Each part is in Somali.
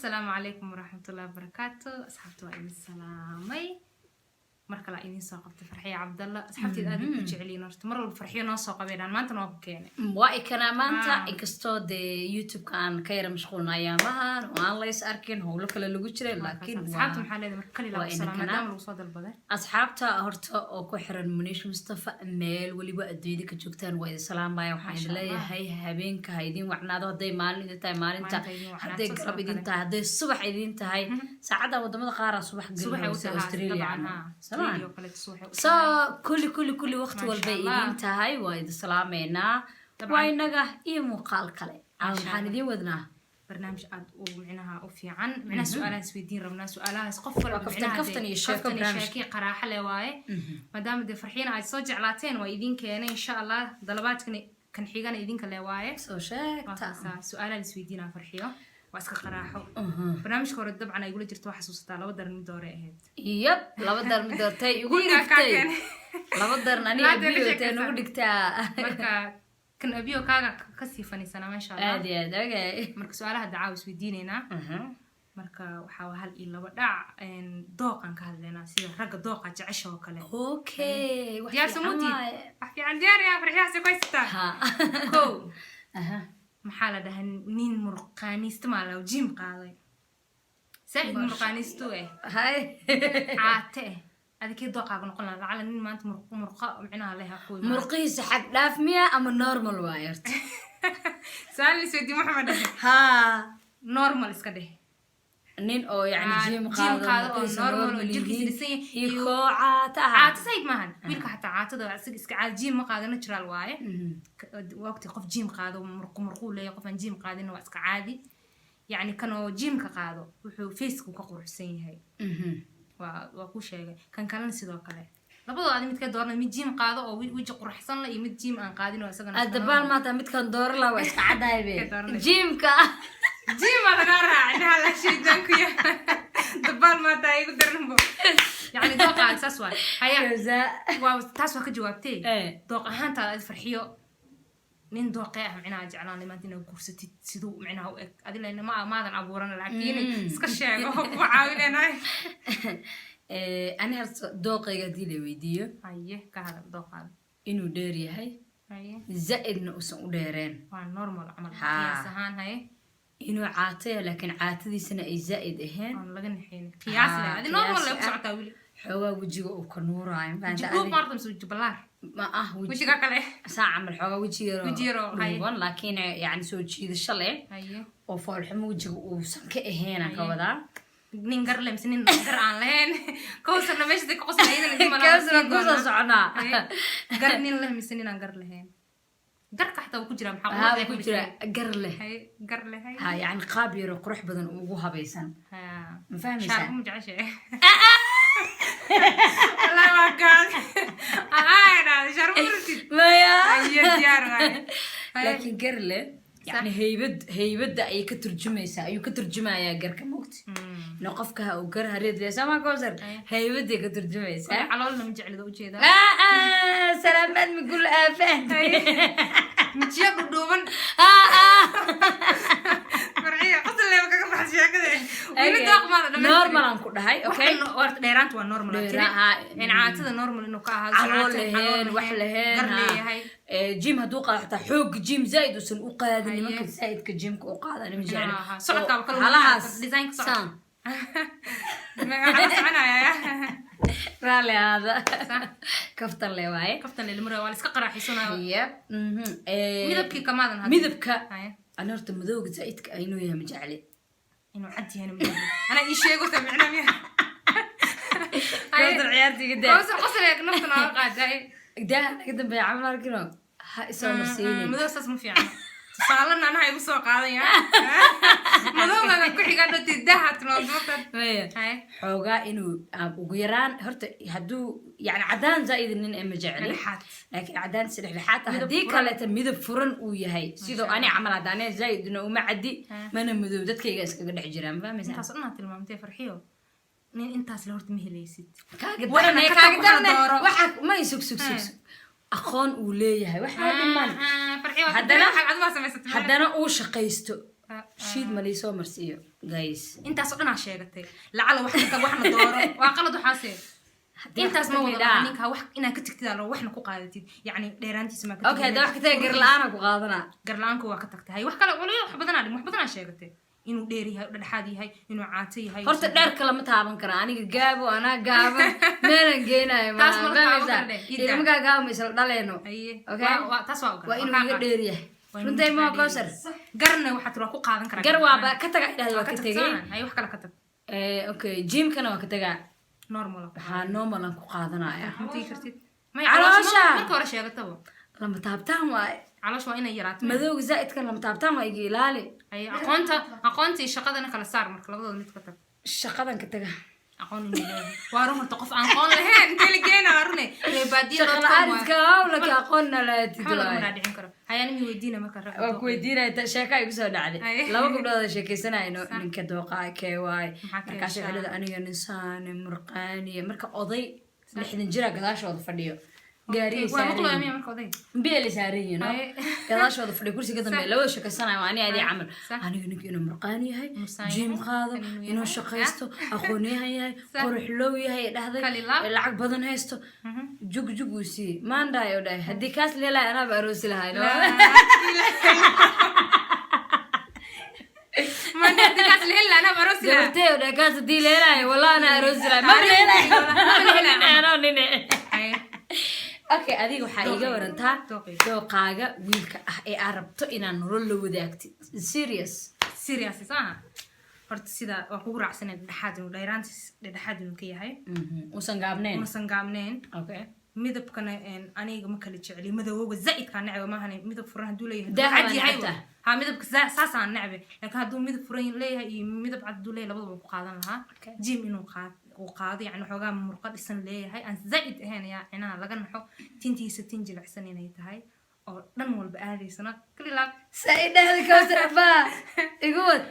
Asalaamu calaykum waraxmatullahi wabarakaatu. Asxaabta, waa idin salaamay. Mar kale idin soo qabtay Farxiyo Cabdalla. Asxaabteed aad ku jeceliin horta, mar walba Farxiyo noo soo qabay dhaan, maantana waa ku keenay. Waa ikanaa maanta, inkastoo dee YouTube-ka aan ka yara mashquulna ayaamahan oo aan lays arkin, howlo kale lagu jiray, laakiin Asxaabta maxaa leedahay marka kali waa laa ku salaam inankana. Maadaama lagu soo dalbaday? Asxaabta horta oo ku xiran Munish Mustafa, meel weliba adduunyada ka joogtaan, waa idin salaamaya. Waxaan idin Masha Allah. leeyahay habeenka ha idin wacnaado, hadday maalin idin tahay maalinta, Maalinta idin wacnaato, hadday galab sidoo idin kale. tahay, hadday subax idin tahay. Saacadda wadamada qaaraa subax Subaxay u gelinaysa, tahay Australia dabcan camal. Ha. Samaan? Australia oo kaleeto subaxay u So tahay. kulli kulli kulli waqti Masha walbay Allah. idin tahay, waa idin salaameynaa. Dabcan. Waa inaga iyo muuqaal kale caawa. Masha Maxaan Allah. idiin wadnaa? Barnaamij aad u micnaha u fiican, micnaha su-aalahan isweydiin rabnaa, su-aalahaas qof walba Waa kaftan, micnaha kaftan dee iyo sheeko kaftan iyo barnaamij. sheeko qaraaxo leh waaye. Maadaama dee Farxiina aad soo jeclaateen, waa idin keenay insha Allah. Dalabaadkan kan xigana idinka le waaye. Soo Waa sheegta. kaasaa su-aalaha la isweydiinaa. Farxiyo, waa iska qaraaxo. Barnaamijka hore dabcan ay igula jirto, waa xasuusataa, laba daran mid hore ahayd. Yab, laba dar mid doortay igu Dhiigaa kaa dhigtay. keenay. Laba daran aniga Laanta la abiyo tee sheekaysaa. nagu dhigtaa. Marka kan abiyo kaaga kasii fanisanaa, maasha Allah. Aad iyo aad, okay. Marka su-aalaha dacaa isweydiineynaa. Marka waxaa waa hal iyo laba dhac, dooqan ka hadlaynaa, sida ragga dooqa jecesha oo kale. Okay, wax Diyaar fiican samuutid? waaye. Wax fiican diyaar yaa Farxiyahaasi ku haysataa? Ha. Kow, maxaa la dhahaa, nin murqaaniista maa la gym qaaday saaxib, murqaaniistu eh, Hay. caate eh, adikee dooqaaga noqon lahaa lacala nin maanta murqa micnaha leh ha ku imaado? Murqihiisa xad dhaaf miya ama normal waaye horta? Su-aal la isweydiin maxamed dhahe. Ha. Normal iska dheh. Nin oo yani Ah, gym gym qaado, qaado oo murqihiisa normal oo normal jirkiisa yihiin dhisan yahay iyo koo caata ah. Caata sayid maahan wiilka, xataa caatada isaga iska caadi, gym ma qaado, natural waaye. Waqti qof gym qaado murqu murquu leeyahay, qof aan gym qaadina waa iska caadi. Yacni kan oo gymka qaado wuxuu faceku ka quruxsan yahay. Waa ku sheegay kan kalena sidoo kale. Labadoo adi midkee dooranay? Mid gym qaado oo weji quruxsan leh iyo mid gym aan qaadin oo isagana iska Adabaal normal. Maanta midkan dooran lahaa waa iska caddahay be. Kee dooranay? Gymka. Gym aa lagaa raacay, inaha la shaydaanku ya dabaal maanta igu daranbo. Yacni dooqaaga saas waay haya. Waa taas, waa ka jawaabtee. Dooq ahaantaada adi Farxiyo, nin dooqee ah micnaha jeclaan maanta inaad guursatid, siduu micnaha u eg? Adi len ma maadan abuuran, laakiin iska sheego, ku caawinaynaay. Ani horta dooqayga haddii la weydiiyo, Haye, ka hadal dooqaada. inuu dheer yahay, zaa'idna uusan u dheereen. Waa normal camal. Haa. Qiyaas ahaan, haye. Inuu caataya, laakiin caatadiisana ay zaa'id ahayn. Oon laga naxaynin, qiyaas leh. Haa, adi normal leh ku qiyaas ah. socotaa weli. Xoogaa wejiga uu ka nuuraayo, ma fahamtay? Weji dhuub Adiga- maarta mise weji balaar? Ma ah weji. Wejiga kale. Saa camal, xoogaa weji yaroo Weji yaroo, haye. dhuuban, laakiin yani soo jiidasho leh oo foolxumo wejiga uusan ka ahayn aan ka wadaa. Nin gar leh mise nin gar aan lahayn? Kowsarna meesha ka qosla iyadana dib malaha. Kaasna Siin kusoo doonaa. soconaa. Haye. Gar nin leh mise nin aan gar lahayn? Garka xataa wuu ku jiraa, maxaa Haa, quruxda ku ku jira dhisan? gar leh. Haye, gar leh, haye. Ha, yani qaab yaroo qurux badan ugu habaysan. Ha. Ma fahmaysaa? Shaarbo ma jeceshahay? Wallahi waa gaad aa shaarbo ma rabtid? Maya. Haye, diyaar waaye. Haye. Laakiin gar leh, yani haybad, haybadda ayay ka turjumaysaa, ayuu ka turjumayaa garka, mogti ino qofka uu gar hareed leh sama Kowsar, haybaday ka turjumaysaa. Caloolna ma jeclida ujeedaa. Ah, ah, salaamaad migul aafahan. Mijiyo dhudhuuban. Farxiya qosol kaga baxay sheekada weli. Dooq maada dhamaystiri. Normal aan ku dhahay, okay. Horta dheeraanta waa normal aa tiri. Dheeraa, haa. In caatada normal inuu ka ahaado, calool caatada lahayn, wax lahayn, gar ha. leeyahay. Gym hadduu qaado, xataa xoog gym zaid uusan u qaadin. Nimanka zaidka gymka u qaadaan ma jecli. Aha, socodkaaba kala halahaas design-ka socodka. saan. Waxaa la soconaya. Raalli ahaada. Sax. Kaftan le waaye. Kaftan lelimura waa la iska qaraaxisanaya. Yep. Midabkii kamaadan hadda. Midabka, Haye. ana horta madowga zaidka ah inuu yahay ma jecli. Inuu cad yahay midabka anaa ii sheego sa micnaa miya? Kowsar, ciyaartiga daa. Kowsar qosol nafta nooga qaaday. Daaha naga dambeeya camal arkino ha isoo marsiinin. Madow saas ma fiicna, tusaalena anaha igu soo qaadan ya madowgaga ku xigan dhoti daha tilmaamta. Maya. Haye. Xoogaa inuu ugu yaraan horta hadduu yani cadaan zaaid nin ee ma jecli. Dhexdhexaad. Laakiin cadaan si dhexdhexaad ah. Midab Haddii furan. kaleeta midab furan uu yahay, sidoo ani camal hadda aniga zaaidna uma caddi, mana madow, dadkayga iskaga dhex jiraan, ma fahmaysaa? Intaas dhan aad tilmaamtay Farxiyo, nin intaas le horta ma helaysid. Kaaga Waxna darane ka tag, kaaga waxna darane dooro. Waxa ma sug, sug, sug, sug, aqoon uu leeyahay waxaa dhiman. Farxiyo. Haddana- Haddana samaysatay. Haddana uu shaqaysto. Shiid ma liisoo marsiiyo, guys? Intaas oo dhan aa sheegatay, lacala wax ka tag, waxna dooro, waa qalad waxaase. Haddii wax Intaas ka ma tagi wada dhaa. Laha ninka wax inaad ka tagtid aa wax ku qaadatid, yacni dheeraantiisa maa ka Okay, hadda wax ka taga, gar la-aana ku qaadanaa. Garla-aanku waa ka tagtay. Hay, wax kale waliba wax badanaa dhim, wax badanaa sheegatay, inuu dheer yahay, dhexaad yahay, inuu caato yahay. Horta dheer kalama taaban kara aniga, gaabo anaa gaaban meelan geenayo. Taas ma la taaban karo dheh, ii daa. Ilmagaa gaabo ma isla dhaleeno. Haye. Okay. Taas waa ogola. Waa inuu kaa iga qaad. dheer yahay. Waa inuu Runtay kaa ma dheer Kowsar? yahay. Garna waxaa tiri waa ku qaadan karaa. Gar waaba ka taga idhahda, waa Waa ka ka tegay. tagtaan. Haye, wax kale ka tag. Okay, gymkana waa ka tagaa. Normal. Waxaa normal aan ku qaadanaya. Ma tegi kartid maya. Caloosha. Caloosha marka hore sheegataba. Lama taabtaan waaye. Caloosha waa inay yaraato. Madowga zaa'idkan lama taabtaan waa, iga ilaali. Haye, aqoonta iyo shaqadana kala saar marka, labadooda mid ka tag. Shaqadan ka taga. Aqoon inuu leeyahay waa run. Horta qof aan aqoon lahayn intee la geena? Waa rune, reer baadiya. Shaqa la-aan iska hawlaka aqoonna laatid Waxba lagama waaye. dhaadhicin karo. Hayaanimi weydiina marka ragga. Waa ku weydiinaya, sheeka igu soo dhacday. Aye. Laba gabdhood oo sheekaysanayno, ninka dooqaa kee waay? Maxaa ka Markaas heshaa? xilada aniga ninsaane murqaaniya, marka oday 60 jira gadaashooda fadhiyo, gaariyay Waa maqlaya saaran. Miya marka oday? Biel saaran yihiin, no? Aye. Gadaashooda fadhiyo, kursiga dambe labada sheekaysanayo, waa ani adii camal. Sax. Aniga ninka inuu murqaan yahay, Mursaan gym yahay, qaado, inuu inuu yahay. shaqaysto, aqoonyahan yahay, qurux low yahay, dhahday, Kalilaab. lacag badan haysto, jug jug uu siiyey maandaay oo dhahay haddii kaas leelahay anaaba aroosi lahay, no? Maanta haddii kaas la heli lahaa, anaa aroosi lahaa. Gabartay oo dhahay kaas haddii leelahay, wallah anaa aroosi lahay, ma leelahay. Ma leelahay. Anoo nine. Haye. Okay, adiga waxaa iiga warantaa Dooqayga. dooqaaga wiilka ah ee aad rabto inaad nolol la wadaagtid, serious. Serious maaha. Horta sida waa kugu raacsanay, dhexaad inuu dheeraantiis dhexaad inuu ka yahay. Uusan gaabnayn. Unasan gaabnayn. Midabkana aniga ma kala jecli, madowga zaidkaa necba maahane, midab furan hadduu leeyahay, Daaha cad waa yahay. necabtaa? Ha, midabka saasaan necbe, laakiin hadduu midab furan leeyahay iyo midab cad hadduu leeyahay, labadaba waan ku qaadan lahaa. Gym inuu qaad uu qaado, yani xoogaa murqo dhisan leeyahay, aan zaid ahayn, ayaa cinaha laga naxo, tintiisa tin jilicsan inay tahay oo dhan walba aadaysana kalilaab. Saa i dhahda, Kawsar abaa igu wad.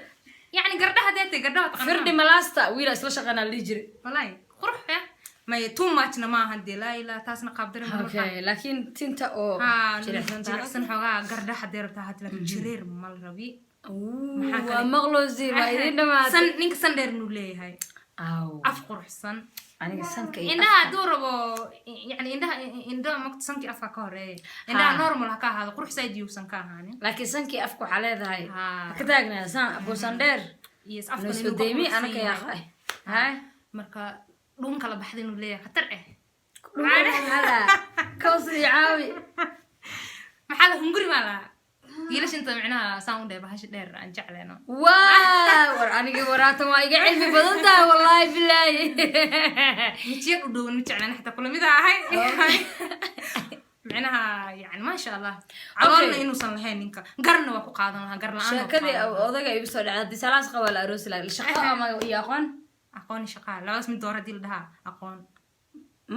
Yani gardhaha deete, gardhaha taqaanaa. Firdhi malaasta wiila isla shaqeynaa la dhihi jiray. Wallahi qurux eh maya, too muchna maaha dee, laa ilaa taasna qaabdarin. Okay, laakiin tinta oo Ha. jilicsan tahay. Jilicsan xoogaa, gardhaha dee rabtaa hata, laakiin jireer ma la rabi. Uu, Maxaa waa kale? Maqloosi waa idin dhamaatay. San ninka san dheer inuu leeyahay. Aw. Af quruxsan. Aniga sanka iyo Indhaha hadduu rabo, yani indhaha, indhaha magta sankii afka ka horeeya, indhaha Ha. normal ha ka ahaado, qurux side yuusan ka ahaanin. Laakiin sankii afka waxaa leedahay Ha. ha ka taagnaa san abuusan dheer. Iyo is afkan noo soo inuu ka deymi quruxsan anaka yahay. yaaqay hay. Marka dhuun kala baxda inuu leeyahay, khatar eh. Kawsar iyo caawi. Maxaa la hunguri maa lahaa wiilasha inta micnaha saan u dheer, bahasha dheer aan jecleyno. Waa war aniga waraatan waa iga cilmi badan tahay, wallaahi bilaahi. Mijiya u dhowan ma jeclan, xataa kula mid ahay micnaha, yani maasha Allah, caloolna inuusan lahayn ninka, garna waa ku qaadan lahaa, gar la-aan waa ku Sheekadii qaadan lahaa. Odaga igu soo dhacday, haddii salaas qaba la aroosi lahaa, shaqo ama iyo aqoon? Aqoon iyo shaqaa, labadaas mid door haddii la dhahaa, aqoon.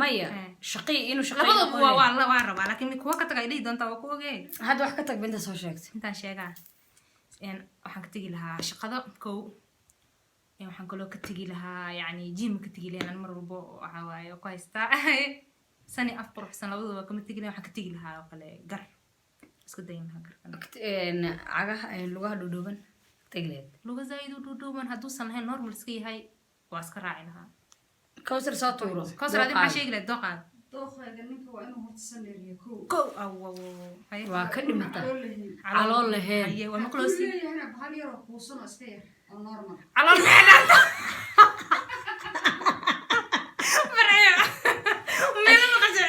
Maya. Eh. Shaqi inuu shaqeeyo. Labadaba Aqoon waa leeyahay. waa rabaa, laakiin mid kuwa ka taga ay dhihi doontaa, waa ku ogey. Hadda wax ka tag binta soo sheegtay. Intaan sheegaa, waxaan ka tegi lahaa shaqada kow. Waxaan kaloo ka tegi lahaa, yani gym ka tegi lahaa mar walbo, waxa waaye ku haystaa sani af quruxsan, labadaba kama tegi lahaa. Waxaan ka tegi lahaa oo kale gar, isku dayin lahaa garkan. Cagaha, lugaha dhuudhuuban tegi lahayd? Luga zaaid u dhuudhuuban hadduusan lahayn, normal iska yahay, waa iska raaci lahaa. Kawsar soo tuuro. Kawsar, adi maxaa sheegi lahayd dooqaada? Dooqayga ninka waa inuu horta saneeriyo kow. Kow aw. Haye. Waa ka dhimata. Calool lahayn. Calool lahayn. Haye, waa Hadduu maqloosi. leeyahayna bahal yaroo kuusan oo iska yar oo normal. Calool maxay dhaanta? Maraya meelo maqashay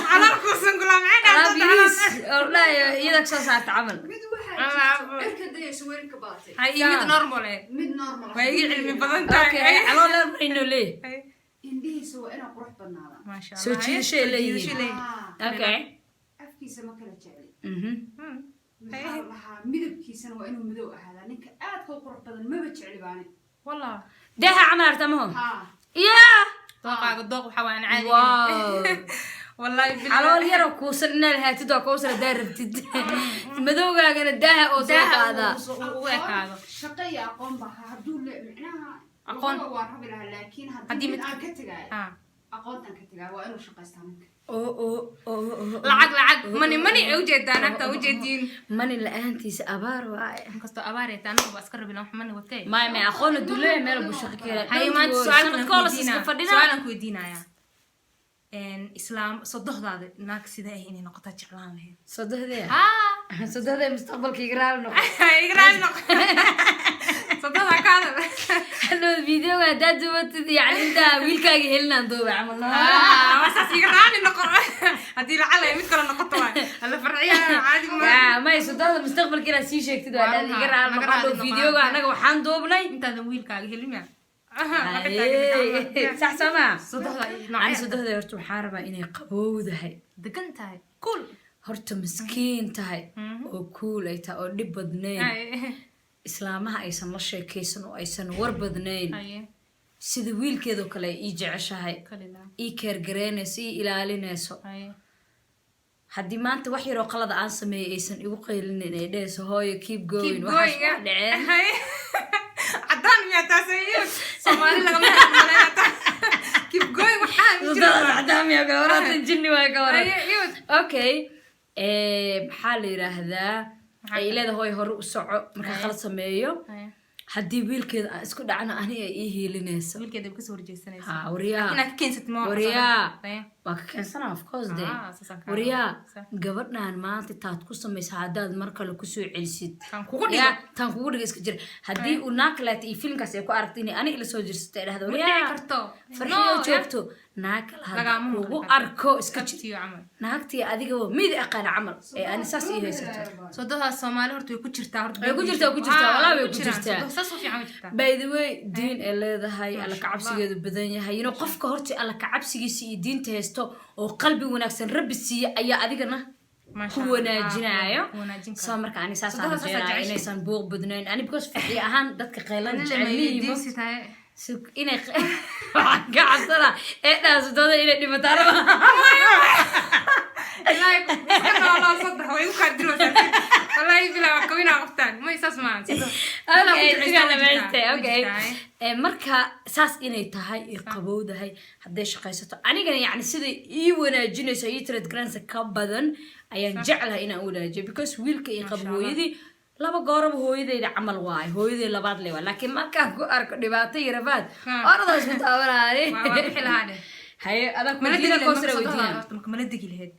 calool kuusan kulaa, maxay Alaab dhaanta? yariis oo dhahayo iyada kasoo saarta camal. Mid waxaa Allah. jirto cirka dayayso weelka baatay. Hay, iyo mid normal eh. Mid normal ah. Waa iga cilmi badan tahay. Okay, calool dheer inuu leeyahay. Haye. Indhihiisa waa inaa qurux badnaadaan. Maasha Allah. Soo jiidasho ay Soo leeyihiin. jiidasho leeyihiin. Ah, afkiisa ma kala jecli. Maxaa la dhahaa, midabkiisana waa inuu madow ahaadaa. Ninka aadka u qurux badan maba jecli baani. Wallah. Deha camal arta maho. Haa. Ya. Dooqaaga dooq waxaa waan caadi. Wow. Wallahi billahi. Calool yaroo kuusan inaad lahaatid waa Kawsar, hadaa rabtid madowgaagana daaha oo soo Daaha qaadaa. Ugu ekaado. Shaqo iyo aqoon ba hadduu le micnaha Aqoon. labada waa rabi lahaa, laakiin Haddii haddii mid mid- aan ka tegaayo. Ah. Aqoontan ka tagaa, waa inuu shaqaystaa ninka. Oo oo oo oo. Lacag, lacag, money, money ay ujeedaan, hagta ujeediin. Money la-aantiisa abaar waaye. Inkastoo abaar ay tahay, anagu waa iska rabi lahaa wax money watee. Maya, maya, aqoon haduu leeyahay meel buu shaqo ka helaa. Haye, maanta su-aal Sanad koolas iska fadhinaa. Su-aalan ku weydiinayaa. Islaam sodohdaada naag sida ah inay noqotaa jeclaan lahayd? Sodohdee? Haa. Sodohdee mustaqbalka iga raali noqo. Igraal noqo sodohda kaada. Hadhow videoga haddaad duubatid, yani intaa wiilkaaga helinaan duuba camal no. Waa saas, iga raali noqo haddii lacala ay mid kale noqoto waay alla farciya caadi ma. Ya, may, sodohda mustaqbalka inaad sii sheegtid waa Waa dhaad iga runaa, raali naga noqo raali hadhow noqo. Videoga annaga waxaan duubnay. Intaadan wiilkaaga helin ya. Haye, sax soo maa? Sodohda Ani sodohda horta waxaan rabaa inay qabowdahay, degan tahay, cool. Horta miskiin tahay oo cool ay tahay oo dhib badnayn, islaamaha aysan la sheekaysan oo aysan war badnayn, sida wiilkeedoo kale ay ii jeceshahay, kalila ii care gareynayso, ii ilaalinayso. Haddii maanta wax yaroo qalada aan sameeyay aysan igu qaylinin, ay dhehayso, "Hooyo, keep going." Keep Waxaas going. waa dhaceen. Cadaan miyaa taas? Iyo Soomaali lagama helo, keep going waxaa ma jiro. Cadaan miyaa ka waratan? Jinni waay ka waran. Haye, iyo Okay, maxaa la yiraahdaa, Maxaa ay kale? leedahay, "Hooyo, hore u soco," markaa qalad sameeyo. Haddii wiilkeeda aan isku dhacno, aniga ay ii hiilinayso. Wiilkeeda kasoo horjeesanaysa. Ha, waryaa. Inaad ka keensatid ma? Waryaa. Haye. Waa ka keensanaa, of course de. Ah, saasaan kaa Waryaa. rabaa. Sax. Gabadhan maanta taad ku samaysa haddaad mar kale kusoo celisid, Taan kugu dhigo. yaa, taan kugu dhigo iska jira. Haddii uu naag kaleeta iyo filmkaas ay ku aragto inay ani ila soo jirsatay, ay dhahdo, Ma dhici "Waryaa, karto. Farxiyo No, joogto naag kale hadda Lagaama kugu maqli karto. arko, iska jir." Abtiyo camal. Naagtii adigaba mid aqaan camal ee ani saas ii haysato. Sodohdaas Soomaali horta way ku jirtaa horta. Way ku jirtaa, ku jirtaa, Ah, walaa way ku jiraan. jirtaa. Sodoh saas u fiican way jirtaa. By the way, diin ay leedahay, alla Masha ka cabsigeedu badan yahay. Qofka horta alla ka cabsigiisa iyo diinta haysto oo qalbi wanaagsan Rabbi siiya ayaa adigana Masha ku Allah. wanaajinayo. Ah, ku wanaajin karo. Soo marka ani saas aan Sodohda saasaa rajeynaya jeceshahay. inaysan buuq badnayn ani, because farxi ahaan dadka qaylan Ani lama jeceliyi. weydiisi tahay. Inay waxaan ka cabsanaa ee dhaha sodohda inay dhimataan. Ilaahay iska nooloo, saddex way u kaadiraysaa. Wallaahi bilaa waa kawinaa qoftaan. May, saas maahan. Sodoh. Okay, Ku sigaa ducaysaa way dhamaystay. jirtaa, way Okay. jirtaa. Marka saas inay tahay i qabowdahay, hadday shaqaysato, anigana yacni siday ii wanaajinayso, ii treat garanaysa ka badan ayaan jeclahay inaan wanaajiyo, because wiilka ii qabo Masha Allah. hooyadii laba gooraba hooyadeyda camal waaye, hooyadey labaad le waay. Laakiin markaan ku arko dhibaato iyo rafaad, orada isku taabanaani. Waa bixi lahaa dheh. Haye, adaa Mala degi kuweydiina, lahayd Kowsar marka sodohdaada weydiina. Horta marka mala degi lahayd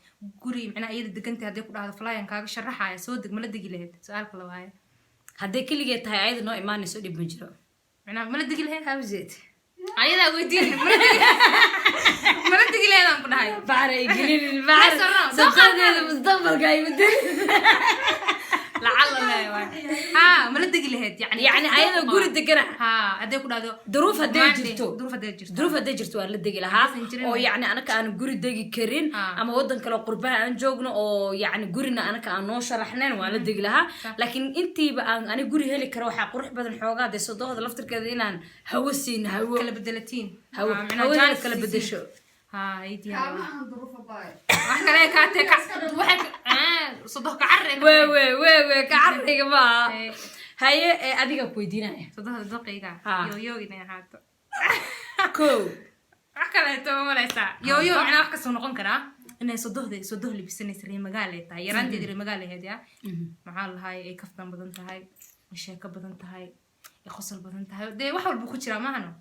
guri, macnaha iyada degantay, hadday ku dhahdo flyan kaaga sharaxaya soo deg, mala degi lahayd? Su-aalka la waaye. Hadday keligeed tahay, ayada noo imaanayso, dhib ma jiro. Macnaha mala degi lahayd? How's it? Ayadaa weydiin, mala degi lahayd aan ku dhahay. Baxra ay gelinin baxra. Yes or no? Sodohdeeda mustaqbalka ay muddo. Lacala le waay, ha, mala degi lahayd yani? Yacni ayadoo guri degana. Ha, hadday ku dhahdo. Duruuf hadday Maande, jirto. Duruuf hadday jirto. Duruuf hadday jirto, waan la degi lahaa. Haddaysan jirin Oo yacni anaka aan guri degi karin ama wadan kale oo qurbaha aan joogno oo yacni gurina anaka aan noo sharaxnayn, waan la degi lahaa. Laakiin intiiba aan ani guri heli karo, waxaa qurux badan xoogaa dee sodohda laftirkeeda inaan hawo siin, hawo. Kala bedelatiin. Hawo. Ah, macnaha Hawada chance kala siisiin. bedesho. Ha, ay diyaar. Kaama ahan duruufa baay. Wax kale kaatee ka waxay sodoh ka carre. We we we we ka carriga maaha. Eh. Haye, ee adiga ku weydiinaya. Sodohda doqayga yooyo inay ahaato. Ko. Wax kaleeto ma malaysaa? Yooyo macnaha wax kasoo noqon karaa inay sodohda sodoh libisanaysa, reer magaal ay tahay, yaraanteeda reer magaal ahayd, ya maxaa lahay, ay kaftan badan tahay, ay sheeko badan tahay, ay qosol badan tahay, dee wax walba ku jiraa maahano.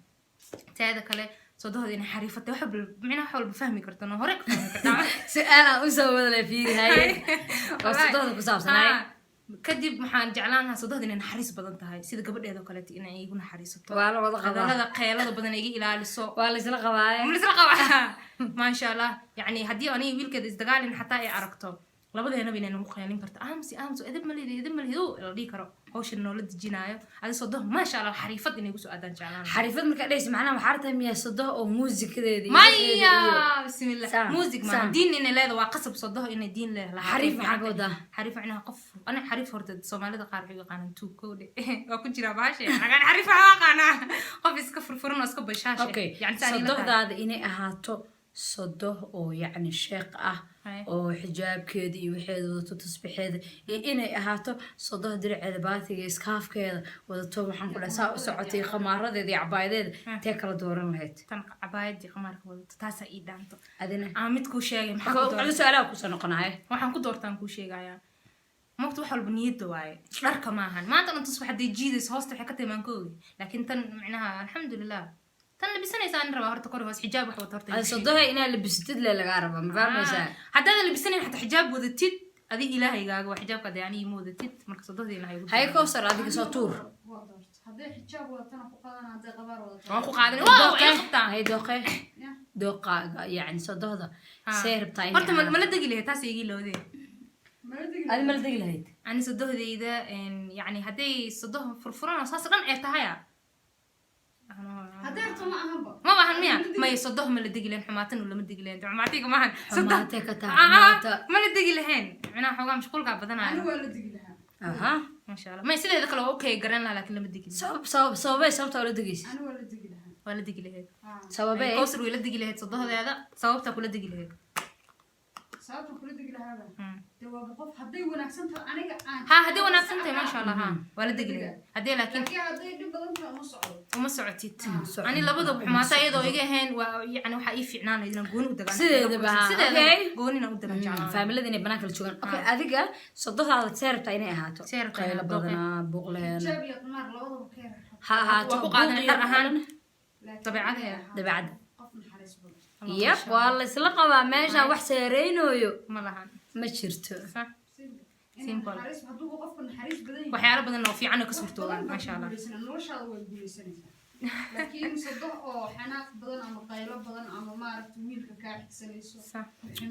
Teeda kale, sodohda inay xariifatay, wax walba macnaha wax walba fahmi karto, no hore ka fahmi kartaa. Su-aal aan usoo wadala fiiri. Haye, oo sodohda ku saabsan, haye. Ah, kadib waxaan jeclaan lahaa sodohda inay naxariis badan tahay, sida gabadheeda oo kaleeto inay igu naxariisato. Waa la wada qabaa. Hadallada qeelada badan iga ilaaliso. Waa la isla qabaaye. Ma isla qabaa? Maasha Allah. Yani haddii aniga wiilkeeda isdagaalin xataa ay aragto, labadeenaba inay nagu qeylin karto, "Aamusi, aamusi, edeb ma lihid, edeb ma lihid," oo la dhihi karo, hawshan noola dejinaayo. Adi sodoh maasha Allah xariifad inay kusoo aadaan jeclaan lahaa. Xariifad markaa dhehaysa, macnaha waxaa rabtaa miyaa sodoh oo muusikadeeda iyo Maya waxeeda bismillah. Saam, Music ma saam. diin inay leedahay waa qasab, sodoh inay diin leedahay. Xariif maxaa ka wadaa? Xariif macnaha qof, ana xariif horta Soomaalida qaar waxay u yaqaanaan tuug kowdhe, waa ku jiraa baashe agaan. Xariif waxaa aqaanaa qof iska furfuran oo iska bashaashe. Okay. Yani saan ila tahay. Sodohdaada inay ahaato sodoh oo yacni sheekh ah. Oo xijaabkeeda iyo waxeeda wadato, tasbixeeda, iyo inay ahaato sodoh diraceeda, baatiga, iskaafkeeda wadato, waxaan ku dhahay saa u socotay, khamaaradeeda iyo cabaayadeeda, tee kala dooran lahayd? Tan cabaayadii khamaarka wadato, taasaa ii dhaanto. Adina? Aan mid kuu sheegay, maxaa ku dooran? Adi su-aalaha kusoo noqonahay. Waxaan ku doortaan kuu sheegayaa. Mogta, wax walba niyadda waaye, dharka maahan. Maanta dhan tusbax hadday jiidayso, hoosta waxay ka timaan koogi, laakiin tan micnaha, alxamdulilah, tan labisanaysaa ani rabaa horta kor hoos xijaab wax wata horta. Adi sodoha inaa labisatid le lagaa rabaa, ma fahmaysaa? Haddaadan labisanayn, xataa xijaab wadatid, adi ilaahaygaga waa xijaabka dee anigi ma wadatid, marka sodohdiina ha igu. Haye Kowsar, adiga soo tuur. Waa doorta. Hadday xijaab wadatana ku qaadana, hadday qabaar wadatana. Waan ku qaadan, waa Dooqee? ila qabtaa. Haye dooqee? Ya. Dooqaaga, yacni sodohda see rabtaa inay Horta ahaato? Mala degi lahayd taas igii loodee. Mala degi. Adi mala degi lahayd? Ani sodohdeyda, yani hadday sodoh furfuran oo saas dhan ee tahaya. Hadday rabto ma ahanba. Ma ahan miya? Maya, sodoh ma la degi lahayn, xumaatan lama degi lahayn, xumaatiga maahan. Xumaatee ka tahay, xumaata. Ma la degi lahayn, micnaha xoogaa mashquulkaa badanaya. Ani waa la degi lahaa. Aha. Masha Allah, may sideeda kale waa okay garan lahaa, laakiin lama degi lahayn. Sabab sababee sababta ula degaysa? Ani waa la degi lahaa. Waa la degi lahayd? Ah. Sababee? Kowsar way la degi lahayd sodohdeeda, sababtaa kula degi lahayd? Sababta kula degi lahaaba dee waaba qof hadday wanaagsan tahay aniga aan. Ha, hadday wanaagsan tahay, maasha Allah, ha, waa la degi lahayd. Haddii laakiin Laakiin hadday dhib badan tahay, uma socdo. Uma socotid. Ani labadaba xumaata iyadoo iga ahayn waa, yani waxaa ii fiicnaan lahayd inaan gooni u dagaan. Sideedaba, ha, Sideedaba okay. gooni inaan u dagan jeclaan. Faamilada inay banaanka la joogaan. Okay, adiga sodohdaada see rabtaa inay ahaato? See rabtaa Qaylo inay ahaato? badanaa, buuqleen. Xijaab iyo qamaar labadaba ka yar. Ha ahaato. Waa ku qaadanay Buuq iyo dhar ahaan. Laakiin Dabeecadaheeda. inay ahaato Dabeecadda. qof naxariis badan. Yab, waa la isla qabaa meeshaan, wax seereynooyo Ma lahan. ma jirto. Sax. Simple. Inay Simple. naxariis, hadduu qofku naxariis badan yahay, Waxyaalo badan oo fiican oo ka wax suurtoobaan. badan baad Maasha ku Allah. guuleysanaa, noloshaada way guuleysanaysaa. Laakiin sodoh oo xanaaq badan ama qaylo badan ama maaragta wiilka kaa xigsanayso, Sax.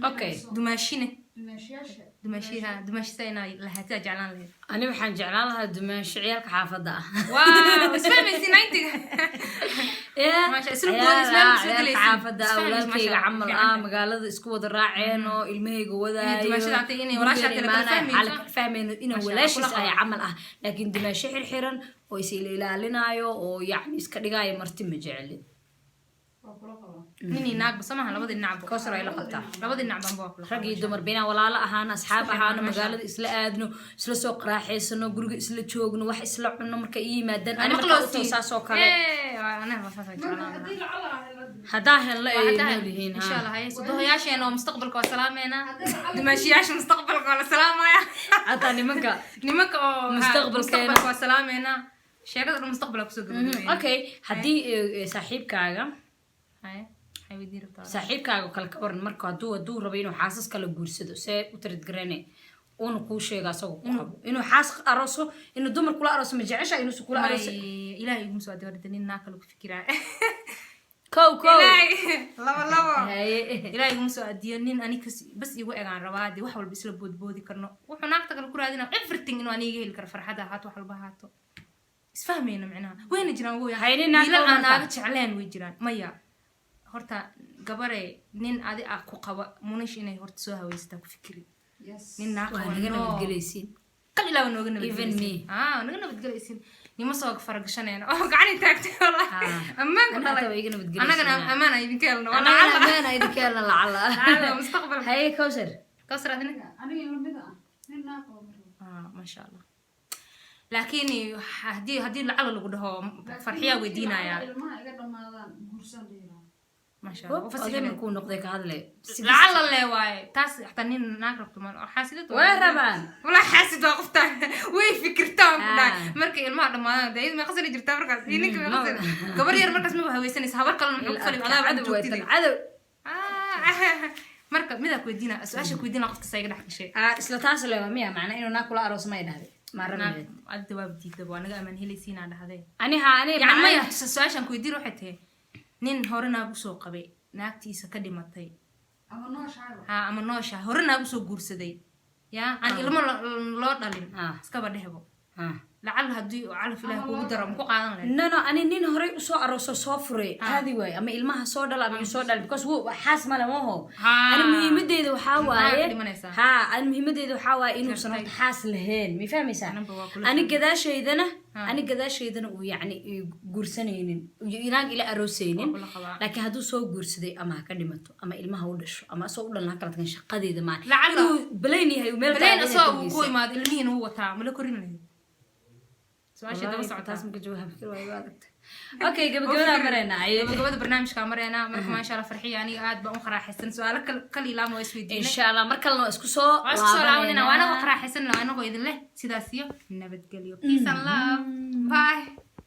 Okay. Dumaashine. Dumaashiyaasha. Dumaashiha, dumaashisa inaa lahaataa jeclaan lahayd? Ani waxaan jeclaan lahaa dumaansho ciyaalka xaafadda ah. Wow, isfahmaysi 90-ga. Maasha, isla gooni, isla meel soo Ciyaalka gelaysin. xaafadda ah, Isfahmaysi, walaalkayga maasha Allah, camal fiican ah, tahay. magaalada isku wada raaceen oo ilmahayga wadaayo. Dumaashada hatay inay Gurigeena walaashaa kale kala imaanayo, fahmayso. waxaa la kala fahmayno inaan Maasha Allah, walaashiis kula ahay qabo. camal ah, laakiin dumaasho xirxiran oo is ilaalinaayo oo yacni iska dhigaayo marti ma jecli. Waa kula qabaa. Nin iyo naagba samaha, labadii dhinacba. Kowsar ay la qabtaa. Labadii dhinac baanba waa kula. Rag iyo dumar binaan walaalo ahaano, asxaab Isku ahaano, xirnaan, maasha. magaalada isla aadno, isla soo qaraaxaysano, guriga isla joogno, wax isla cunno marka ii yimaadaan, ani markaa u saas oo kale. Marka haddii lacala ah la Haddaa helno ay nool yihiin. Insha Ha. Allah. Haye, sodohoyaasheena oo mustaqbalka waa salaameena, dumaashiyaasha mustaqbalka waa la salaamaya. Hataa nimanka. Nimanka oo ha, Mustaqbalkeena. mustaqbalka waa salaameena, sheekada dhan mustaqbalka kusoo gabagabeeyna. Okay, haddii saaxiibkaaga Haye, maxay weydiin rabtaa? Saaxiibkaaga oo kale ka waran, marka hadduu rabo inuu xaasas kala guursado, see u taradgarane uuna kuu sheego asagoo ku qabo inuu xaas arooso, inuu dumar kula arooso, ma jecesha inuusan kula arooso? May, ilaahay iguma soo adeerda nin naa kale ku fikiraa. Kow kow. Ilaahay laba labo. Haye. Ilaahay iguma soo adiyo nin ani kas bas igu egaan rabaa, dee wax walba isla boodboodi karno, wuxuu naagta kale ku raadina everything inuu aniga heli karo, farxad ahaato, wax walba ahaato, isfahmayna micnaha. Wayna jiraan woya Hayni naag wiilal kale aan marka. naaga jecleen way jiraan. Maya, horta gabare nin adi ah ku qaba munish inay horta soo hawaysataa ku fikiri. Yes. Nin naa Waa qaba naga no. nabadgelaysiin. Kal ilaa nooga Even nabadgelaysin. me. Ah, naga nabadgelaysin, nima soo faragashanayna oo gacan taagtay wallahi. Ammaan ku Anaa dhalay. taa waa iga nabadgelaysiin. Annagana ammaan aan idinka helno waa Anagana lacala. ammaan idinka helna lacala. Lacala, mustaqbalka. Haye Kowsar. Kawsar, adina? Aniga lamid ah, nin naa qabo ma rabo. Ah, maasha Allah, laakiin haddii lacala lagu dhaho, Farxiyaa weydiinayaa. Ilmaha iga dhamaadaan guursan dhihi lahaa. Maasha Allah. Oday markuu noqday ka hadle. Lacala le waaye taas, xataa nin naag rabto ma xaasidad. Way rabaan. Walaa xaasid waa qoftaan, way fikirtaan ku dhahay. Ah. Markay ilmaha dhamaadaan dee iyadu meeqa sana jirtaa markaas iyo ninka meeqa sana? Gabar yar markaas maba haweysanaysa, habar kalena muxuu ku fali adaaba Cadow waa joogtid. tan cadow. Ah, marka midaa ku weydiina, su-aasha ku weydiina qofka saa iga dhex gashay. Ah, isla taas le waa miya macnaa inuu naag kula arooso may dhahday maa rabi lahayd? Adda waa diidaba, waa naga amaan helaysiinaa dhahdee. Ani ha ani. Yani maya, su-aashaan ku weydiin waxay tahay nin hore naag usoo qabay, naagtiisa ka dhimatay. Ama nooshaaba. Ha, ama noosha hore naag usoo guursaday, ya aan ilmo loo dhalin. Ah. Iskaba dhehbo. Ah. Lacal haddii uu calaf ilaah kugu daro, maku qaadan lahayd? No, ani nin horey usoo arooso soo furay caadi waaye, ama ilmaha soo dhala ama soo dhala, because xaas male maho. Ha. Ani muhiimadeyda waxaa Maxaa waaye ka dhimanaysaa? Ha, ani muhiimadeyda waxaa waaye inuusan horta xaas lahayn, ma fahmaysaa? Anaba waa kula. Ani gadaashaydana. Ani gadaasheydana uu yacni i guursanaynin, inaag ila aroosaynin. Waa kula qabaa. Laakiin hadduu soo guursaday, ama ha ka dhimato ama ilmaha u dhasho ama asoo u dhalan ha kala tagan, shaqadeeda maan. Inuu balayn yahay uu meel Baleen taagan asoo yahay uu ku korkiisa. imaado, ilmihiina wuu wataa, mala korin lahayd? Su-aasha daba Wallaahi, socotaa. Taas maka jawaabi karo, waa adagtay. Okay, gabagabada maraynaa. Gabagabada barnaamijka mareynaa. Marka maasha Allah, Farxiya, aniga aad baan u qaraaxaysan. Su-aalo kal ilaama waa isweydiinay. Insha Allah mar kalena waa isku soo Waa isku soo laabanayna, waa anagoo laabanayna. qaraaxaysan, anagoo idin leh sidaas iyo nabadgelyo, peace and love, bye.